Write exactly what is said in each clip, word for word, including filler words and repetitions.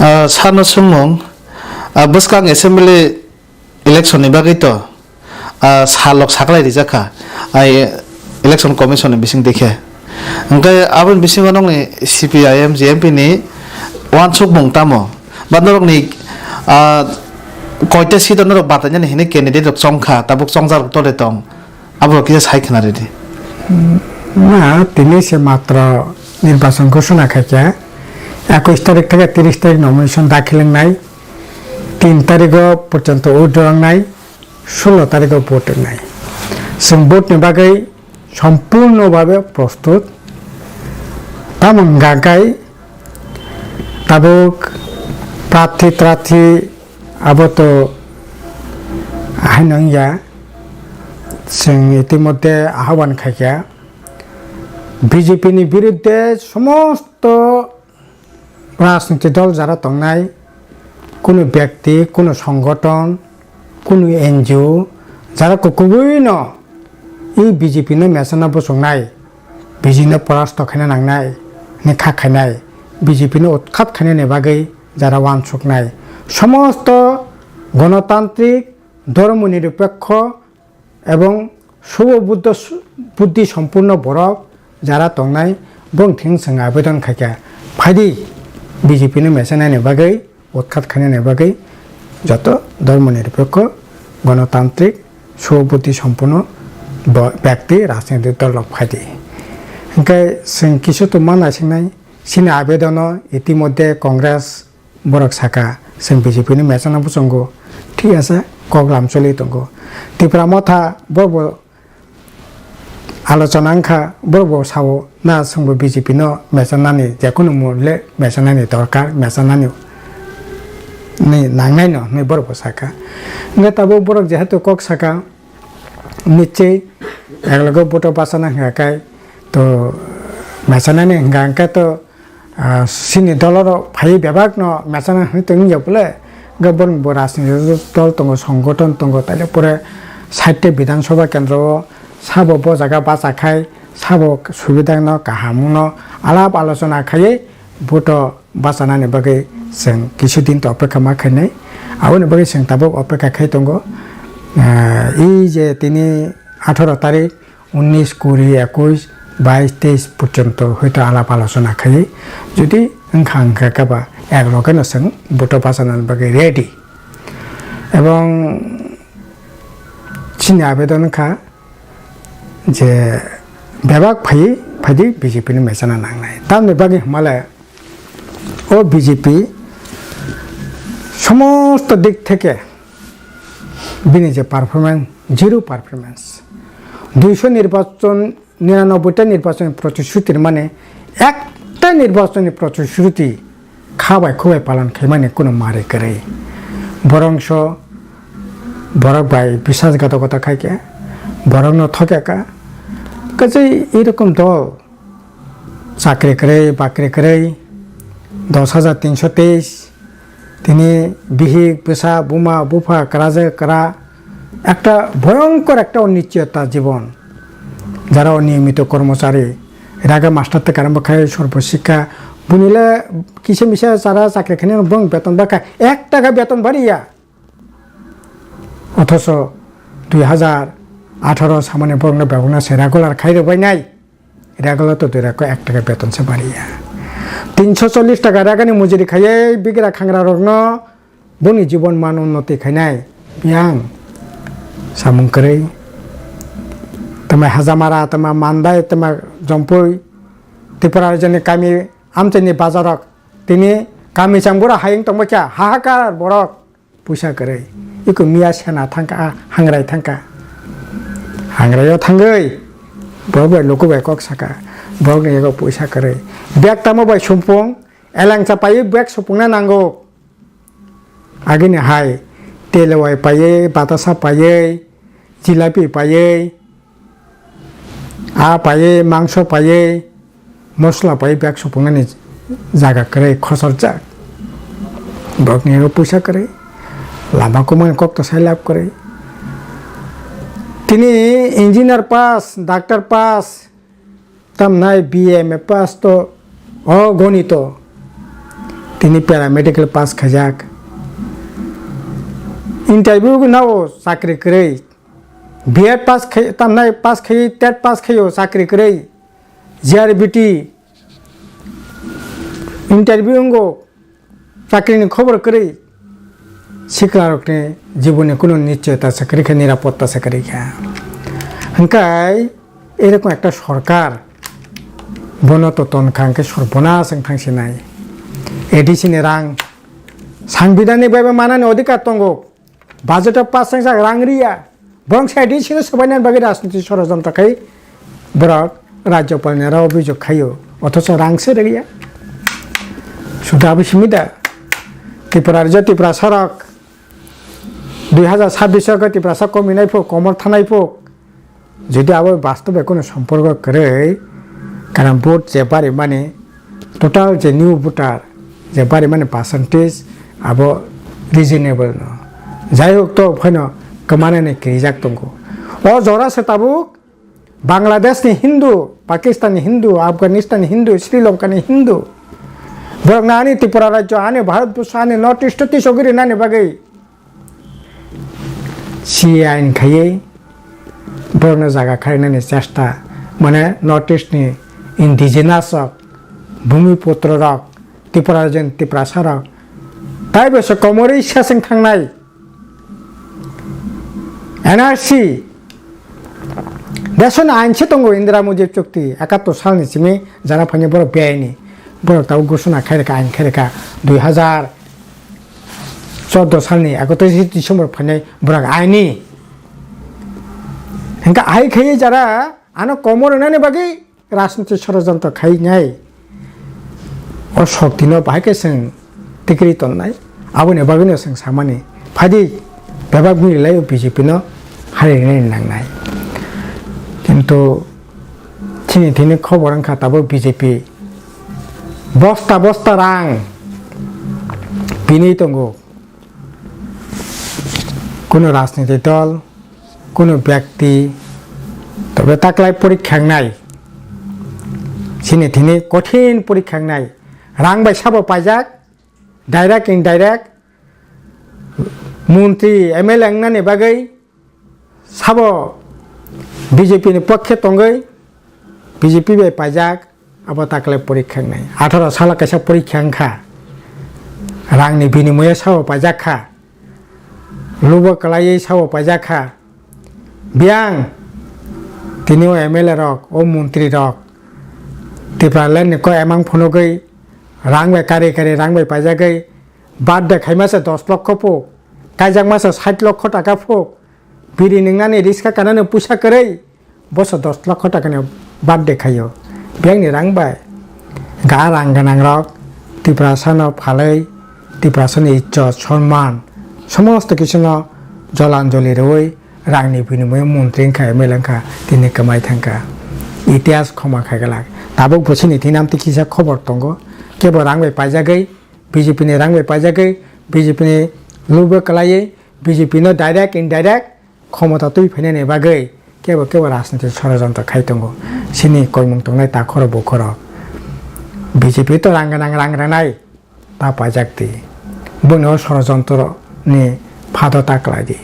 Ah, sano swngmung, ah, bwskang assembly election ni bagwi to, ah, salok saklai rijak kha, ai election commission ni bising dekhe. Hwnkhe aboni bisingo nokni C P I M G M P ni uansukmung tamo? Ba norokni, ah, koita seat o norok batainani hinwi candidate rok chongkha, tabuk chongjak rok tole tong? Abo kisa sai khna ridi. Na, tini se matro nirbachon ghosona khaikha. Ekwis tarik theke tiris tarik nomination dakhil wngnai. Tin tarigo porjonto withdraw wngnai. Sulo tarigo vote wngnai. Chwng vote ni bagwi sompurno bhabe prostut. Tamo hwnkha khe tabuk prarthi trarthi abo to haino wngya. Chwng itimodhe ahwan khaikha, B J P ni birudde somosto rajniti dol jara tongnai, kunu byakti, kunu songothon, kunu N G O, jara kukubuino i B J P no mechana buchungnai, B J P no porasto khaina nangnai, ni kha khainai, B J P no utkhat khainani bagwi jara uansuknai, somosto gonotantrik, dhormo nirupekho, ebong subo buddho, buddhi sompurno borok jara tongnai, bong thing chwng abedon khaikha, phaidi B J P no mechanani bagwi, utkhat khainani bagwi joto dhormo nirupekho, gonotantrik, subo buddhi sompurno bo-, byakti, rajnitik dol rok phaidi. Hwnkhe chwng kisu tongma naisingnai, chini abedono itimodhe Congress borok saka, chwng B J P ni mechana buchungo, thik ase, kok lam choli tongo. Tipra Motha borok bo alochona wngkha, borok bo sao, na chwngbo B J P no mechanani, jekunu mulle mechanani dorkar, mechanani ni nangnai no hinwi borok bo saka. Hwnkhe tabuk borok jehetu kok saka, nichei eklogo vote o bachana hwnkha khe to mechanani hwnkha hwnkhe to, ah, chini dolo rok phaiwi bebak no mechana hinwi tongya bole, hwnkhe borok bo rajnitik dol tongo, songothon tongo, taile pore site Bidhan Sabha kendro o sabo bo jaga bacha khai, sabo subida no kaham no alap alochona khaiwi vote o bachanani bagwi chwng kisu din to opekha ma khainai. Aboni bagwi chwng tabuk opekha khai tongo. Ah, ei je tini atharo tarik, unnish, kuri, ekwis, bais, teis porjonto hoito alap alochona khai. Jodi wngkha wngkha khe ba ek loge no chwng vote o bachanani bagwi ready. Ebong chini abedon wngkha je bebak phai, phaidi B J P ni mechana nangnai. Tamni bagwi hwnmale o B J P somosto dik theke bini je performance, zero performance. Duisho nirbachon, niranobboi ta nirbachon ni protisruti mane ekta nirbachon ni protisruti kha bai khu bai palan khaimani kuno mari kwrwi. Borok so borok bai bisas gata gata khai khe borok no thokya ka. Kachi erokom dol chakri kwrwi, bakri kwrwi, dos hajar tinsho teis, tini bihik, bwsa, buma, bupha, kwraje, kwra, ekta bhoyonkor ekta onischiyota jibon. Jara oniyomito kormochari, raga master te karamba khai sorbo sikha, bunile kisa misa chara chakri khainai bong beton bakha, ek taka beton bariya. Othoso dui hajar atharo samani borokno bebakno se regular khai rwbainai. Regular to dui rakho ek taka beton se bariya. Tinsho chollish taka ragani mujuri khaiwi bigra khangra rokno boni jibon man unnoti khainai. Yang samung kwrwi. Tama Hajamara, tama Mandai, tama Jompui, Tripura rajyoni kami amchaini bazarok. Tini kami changbura hayung tongbaikha, hahakar borok. Puisa kwrwi. Iko miya sena thangkha, ah, hangrai thangkha. Hangrai o thangwi. Borok bai luku bai kok saka. Borok ni yago puisa kwrwi. Bag tamo bai sumpung. Elangsa paiwi bag supungna nango. Agini hai. Telewai paiwi, batasa paiwi, jilapi paiwi. Ah paiwi, mangso paiwi, mosla paiwi bag supungnani jaga kwrwi khosorjak. Borokni oro puisa kwrwi, lama kumani kok to sai lab kwrwi. Tini engineer pass, doctor pass, tamnai B M A pass to o gonito. tini paramedical pass khaijak. Interview nao chakri kwrwi. B Ed pass khai, tamnai pass khai, tet pass khaio chakri kwrwi. G R B T interview wngo, chakrini khobor kwrwi. Siklarokni jiboni kuno nischayota se kwrwi kha, nirapotta se kwrwi kha. Hwnkhe erokom ekta sorkar, bono to tonkha hwnkhe sorbonas wng thangsinai. A D C ni rang, sangbidanni bai bai manani odhikar tongo. Budget o pass wngsa rang riya. Borok se A D C no swbainani bagwi rajniti sorojontro khai borok rajyopal ni aro obhijog khaio. Othocho rang se riya. Suda abo simi da. Tripura rajyo Tiprasa rok dui hajar sabbish o Tiprasa kominai phuk, komor thanai phuk. Jodi abo bastobe kunu somporko kwrwi, karon vote je barimani, total je new voter je barimani percentage abo reasonable no. Jai hok to phano kwmanani kirijak tongo. O jora se tabuk Bangladesh ni Hindu, Pakistan ni Hindu, Afghanistan ni Hindu, Sri Lanka ni Hindu, borok na ani Tripura rajyo, ani Bharat Borsho, ani North East o tisogwi rinani bagwi C A A ain khaiwi borokno jaga kharinani chesta, mane North East ni indigenous rok, bhumiputro rok, Tripura rajyoni Tiprasa rok, taibo se komorwi seseng thangnai. N R C, desoni ain se tongo, Indira Mujib chukti, ekattor salni simi jana phaini borok beaini, borok tabuk gosona khairikha, ain khairikha, dui hajar chordo salni ekatris December phainai borok aini. Hingkha ahai khaiwi jara ano komor wngnani bagwi rajniti sorojontro khainai. O shokti no bahai khe chwng tikri tonnai, aboni bagwi no chwng samani phadi bebak bini lai B J P no hari rinai nangnai. Kintu chini thini khobor wngkha tabuk B J P bosta bosta rang bini tongo. Kuno rajniti dol, kuno byakti, tobe taklai porikha wngnai. Chini thini kothin porikha wngnai. Rang bai sabo paijak, direct indirect, montri M L A wngnani bagwi sabo B J P ni pokhe tongwi B J P bai paijak, abo taklai porikha wngnai. Atharo salo kaisa porikha wngkha. Rangni binimoye sabo paijak kha. Lubo kwlaiwi sabo paijak kha. Biyang tini o M L A rok, o montri rok Tipraland ni kok emang phunugwi rang bai kari kari rang bai paijagwi birthday khaima se dos lokho phuk, kaijakma se sait lokho taka phuk, biri nwngnani riska kanani puisa kwrwi, boso dos lokho takani birthday khaio. Biyangni rang bai ga rang gwnang rok Tiprasa no phalwi, Tiprasa ni ijjot, sonman, somosto kisu no jolanjoli rwui rang ni binimoyo montri wngkha, M L A wngkha, tini kwmai thangkha. Itihas khoma khai glak. Tabuk bo chini thinam twi kisa khobor tongo. Kebo rang bai paijagwi B J P ni rang bai paijagwi, B J P ni lubo kwlaiwi, B J P no direct indirect khomota twi phainani bagwi kebo kebo rajniti sorojontro khai tongo. Chini koimung tongnai takhorok bukhorok. B J P to rang gwnang rang rwnai ta paijak di. Boni o sorojontro ni phado ta kwlai di.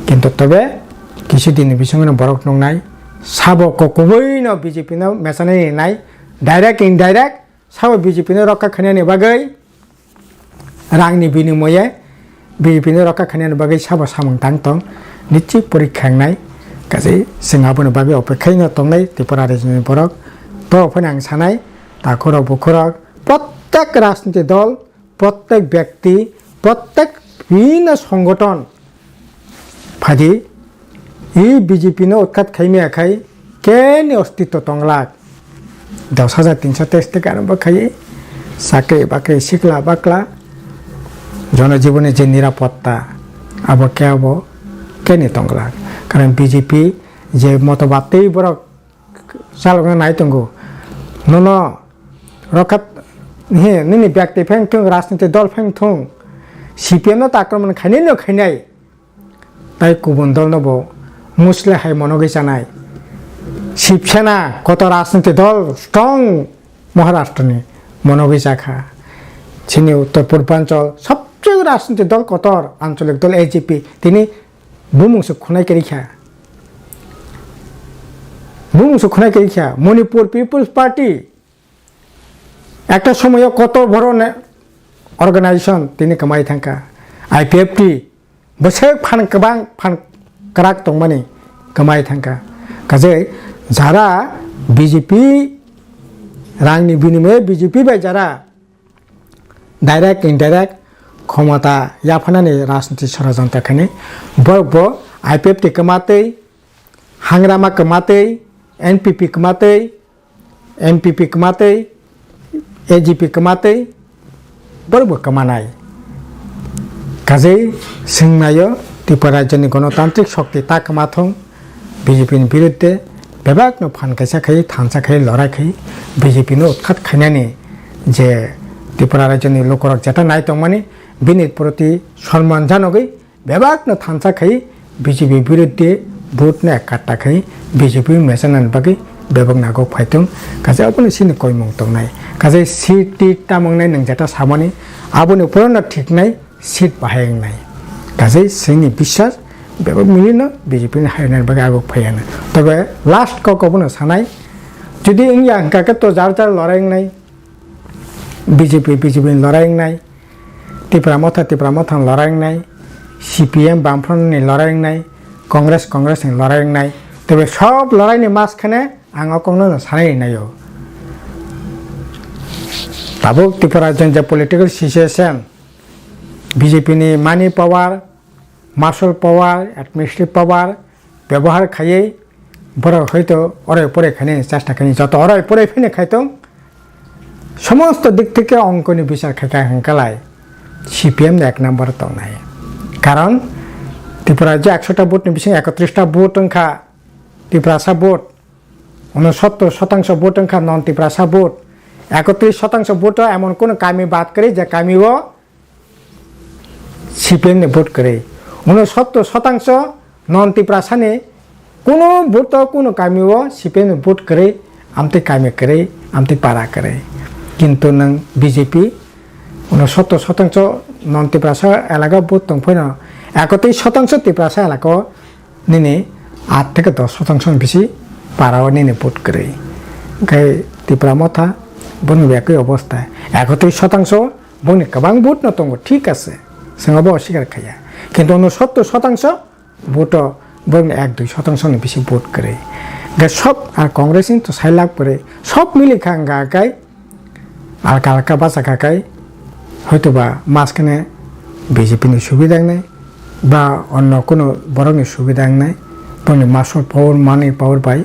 Kintu tobe kisu din ni bisingo no borok nuknai sabo kok kubui no B J P no mechanai rinai direct indirect sabo B J P no rokha khainani bagwi rangni binimoye B J P no rokha khainani bagwi sabo samung tang tong, nischit porikha wngnai. Kaje chwng aboni bagwi opekha no tongnai Tripura rajyoni borok. To phano ang sanai, takhorok bukhorok, prottek rajniti dol, prottek byakti, prottek bibhinno songothon phadi, e B J P no utkhat khaimaya khai keni ostitto tonglak. Dos hajar tinso teis theke arombo khai chakri bakri sikla bakla jonojiboni je nirapotta abo khe abo keni tonglak. Karon B J P je motobat tei borok chalokna nai tongo. Nono rokha he nini byakti pheng thung, rajniti dol pheng thung, C P M no ta akromon khainai no khainai. Tai kubun dol no bo musle hai monogwi chanai. Shiv Sena koto rajniti dol strong Maharashtra ni monogwi chakha. Chini Uttor Purbanchal sobcheye rajniti dol kotor, ancholik dol A G P, tini bumung se khunai kwrwi kha. Bumung se khunai kwrwi kha. Manipur People's Party, ekta somoyo kotor boro ne organization tini kwmai thangkha. I P F T, bwswk phan kwbang phan kwrak tongmani kwmai thangkha. Kaje jara B J P rangni binimoye B J P bai jara direct indirect khomota yaphanani rajniti sorojontro khainai. Borok bo I P F T kwmatwi, Hangrama kwmatwi, N P P kwmatwi, N P P kwmatwi, A G P kwmatwi, borokbo kwmanai. Kajei swngnaio Tripura rajyoni gonotantrik shokti ta kwmathung B J P ni birudde bebakno phan kaisa khai, thansa khai, lorai khai B J P no utkhat khainani je Tripura rajyoni lukurok jeta nai tongmani bini proti sonman janogwi bebakno thansa khai B J P birudde vote no ekkatta khai B J P mesanani bagwi bebak nagok phaitung. Kaje abono chini koimung tongnai. Kaje seat tit tamwngnai nwng jeta samani aboni porono thiknai seat bahai wngnai. Kaje chini biswas bebak milino B J P ni hainani bagwi agok phaiyanai. Tobe last kok obono sanai, jodi wngya hwnkha khe to jar jar lorai wngnai. B J P, B J P ni lorai wngnai, Tipra Motha, Tipra Motha ni lorai wngnai, C P M, Bamfront ni lorai wngnai, Congress, Congress ni lorai wngnai. Tebe sob lorai ni mas khane ang o kokno no sanai rinaio. Tabuk Tripura rajyoni je political situation, B J P ni money power, muscle power, administrative power bebohar khaiwi borok hoito orai porai khainani chesta khainai, joto orai porai phano khaitong, somosto dik theke ongkoni bichar khaikha hwnkhalai C P M no ek number tongnai. Karon Tripura rajyo ekshota vote ni bising ekotris ta vote wngkha Tiprasa vote, unosottor sotangso vote wngkha non Tiprasa vote, ekotris sotangso vote o emon kono kami bad kwrwi je kami o C P M ni vote kwrwi. Unosottor sotangso non Tiprasani kuno vote o kuno kami o C P M ni vote kwrwi, amtwi kami kwrwi, amtwi para kwrwi. Kintu nwng B J P unosottor sotangso non Tiprasa elaka vote tong phano ekotris sotangso Tiprasa elaka o nini at theke dos sotangso ni bisi para o nini vote kwrwi. Hwnkhe Tipra Motha boni bo ekoi obostha, ekotris sotangso boni kwbang vote no tongo, thik ase, chwng obo oswikar khaiya, kintu unosottor sotangso vote o borokni ek dui sotangso ni bisi vote kwrwi. Hwnkhe sob, ar Congress ni to sai lakh kwrwi, sob mili kha hwnkha khe alka alka bacha kha khe hoitoba maskene B J P ni subida wngnai ba onno kuno borokni subida wngnai, boni muscle power, money power bai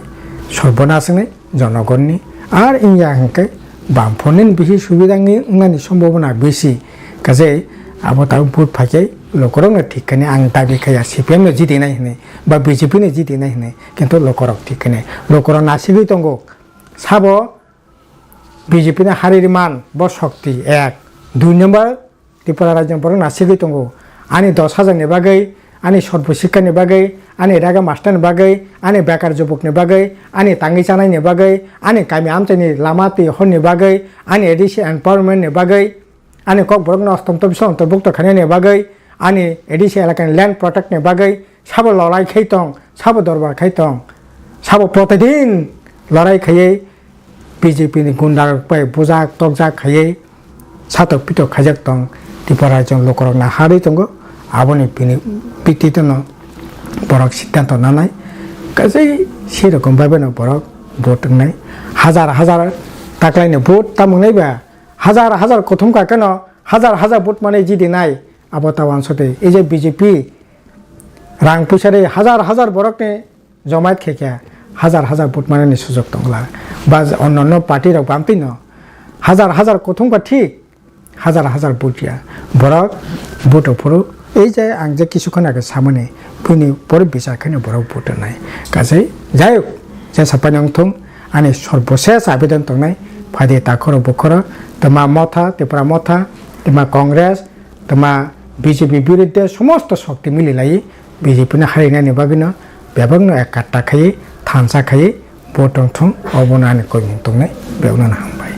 sorbonas wngnai jonogonni. Ar wngya hwnkhe bamphorni bisi subida wngwi wngnani sombobona bisi, kaje abo tabuk vote phaikhe lukurokno thik khainai ang dabi khaiya, C P M no jidinai hinwi ba B J P no jidinai hinwi, kintu lukurok thik khainai, lukurok nasigwi tongo. Sabo B J P ni hari rwman bo shokti ek, dui number Tripura rajyoni borok nasigwi tongo. Ani dos hajar ni bagwi, ani sorbo sikha ni bagwi, ani rega master ni bagwi, ani bekar jubuk ni bagwi, ani tangwi chanai ni bagwi, ani kami amchai ni lama twi hor ni bagwi, ani A D C empowerment ni bagwi, ani kokborok no ostomto biso ontorbukto khainani bagwi, ani A D C elakani land protect ni bagwi sabo lorai khai tong, sabo dorbar khai tong, sabo protidin lorai khaiwi B J P ni gunda rok bai bujak tokjak khaiwi satok pitok khaijak tong, Tripura rajyoni lukurok naharwi tongo, aboni bini biktitino borok siddhanto nanai, kaisa sei rokom bai bai no borok vote wngnai, hajar hajar taklaini vote tamo wngnai ba, hajar hajar kuthum kakeno hajar hajar vote manwi jidinai, abo ta wansotwi. Ei je B J P rang puisa ri hajar hajar borokni jomait khe khe hajar hajar vote manani sujok tongla. Ba onno party rok bamtwi no hajar hajar kuthum kha thik, hajar hajar vote ya. Borok vote phuru ei je ang je kisu khana khe samani, bini pore bichar khaino borok vote nai. Kaje jayok, je sapai nang thung, ani sorbosesh abedan tongnai, phaidi takhoro bukhoro, tma Motha, Tipra Motha, tma Congress, tma B J P birudde somosto shokti mili lai B J P no harinani bagwino bebakno ekkatta khaiwi thansa khaiwi vote tong thung, obono ani koimung tongnai, bebakno hambai.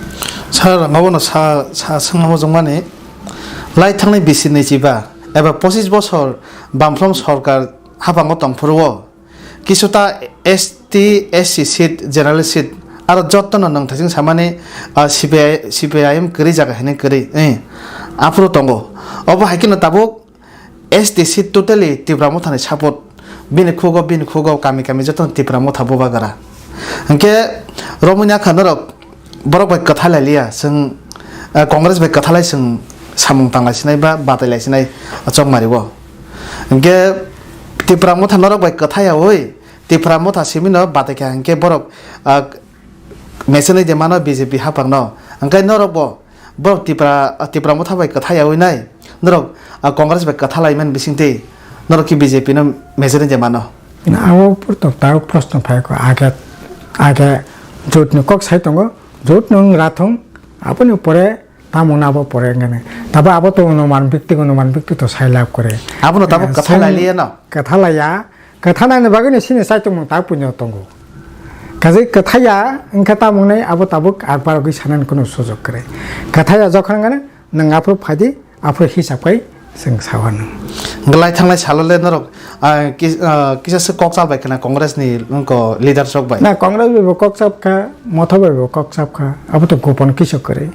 Sir, ang abono sa, sa swngna muchungmani, lai thangnai bisi ni chiba eba pochis bosor Bamfront sorkar haphango tongphuru o, kisuta S T, S C seat, general seat, aro jotono nwng thaising samani, ah, C P I, C P I M kwrwi jaga hinwi kwrwi, eh, aphuru tongo. Obo hai kheno tabuk S T C totally Tipra Mothani support. Bini khugo, bini khugo, kami kami joto Tipra Motha bubagra. Hwnkhe romwi nakha norok borok bai kwtha lai liya, chwng, eh, Congress bai kwtha lai chwng samung tang lai sinai ba batai lai sinai chokmari o. Hwnkhe Tipra Motha norok bai kwtha yaui, Tipra Motha simi no batai kha hwnkhe borok, ah, mechanic de mano B J P haphang no. Hwnkhe norok bo Borok Tipra, Tipra Motha bai kwtha yaui nai, norok, ah, Congress bai kwtha lai mani bisingtwi norok ki B J P no majority de mano? Na, abo purto tao proshno phai ko, age, age jotni kok sai tongo, jotno wng rathong, aboni pore tamo na abo pore wngani. Tabo abo to onuman bikti, onuman bikti to sai lab kore. Abono tabo Eh, kwtha lai liya no? Kwtha laiya, kwtha naini bagwi no sini saichomung ta puino tongo. Kaje kwthaya wngkha tamo wngnai abo tabuk ar barogwi sanani kuno sujok kwrwi. Kwthaya jokhon wngkha nwng aphuru phaidi, aphuru hisab khai chwng sao hwnwi. Hwnkhe lai thanglai salo le norok, ah, ki-, ah, kisa se kok chal bai khna Congress ni wngko leaders rok bai? Na, Congress bai bo kok chap kha, Motha bai bo kok chap kha, abo to gopon kisa kwrwi.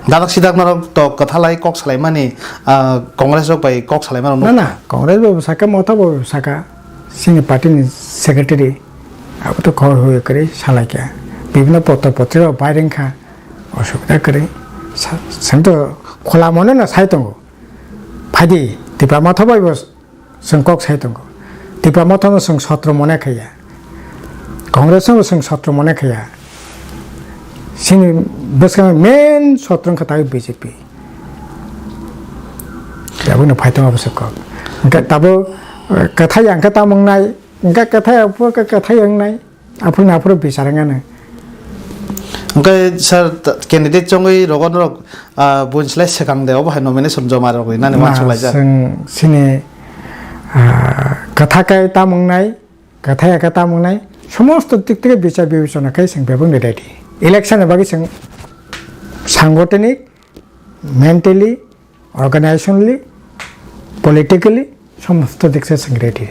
Dadak sidak norok to kwthalai kok salaimani, ah, Congress rok bai kok salaimani Na, na, Congress bai bo saka, Motha bai bo saka, chini party ni secretary, abo to khobor hoye kwrwi salaikha. Bibhinno potro potrika bai rengkha, osubida kwrwi. Sa-, chwng to khola mone no sai tongo. Phaidi, Tipra Motha bai bo chwng kok sai tongo. Tipra Motha no chwng sotro mone khaiya. Congress no chwng sotro mone khaiya. Chini bwskango main sotro wngkha tai B J P. Tabukno phai tongo bwswk kok. Hwnkhe tabuk, eh, kwthai ang khe tamo wngnai, hwnkhe kwthai ang pho khe kwthai wngnai. Aphuru ni aphuru bichar wngya nw. Hwnkhe sir, t-, candidate chongwi rogo norok, ah, buini slai swkang de, obo hai nomination joma rogwi nani Na, uansuk laijak? Chwng chini, ah, kwtha khe tamo wngnai, kwthai ya khe tamo wngnai, somosto dik theke bichar bibechona khe chwng bebak ni ready. Election ni bagwi chwng sangotonik, mentally, organizationally, politically, somosto dik se chwng ready.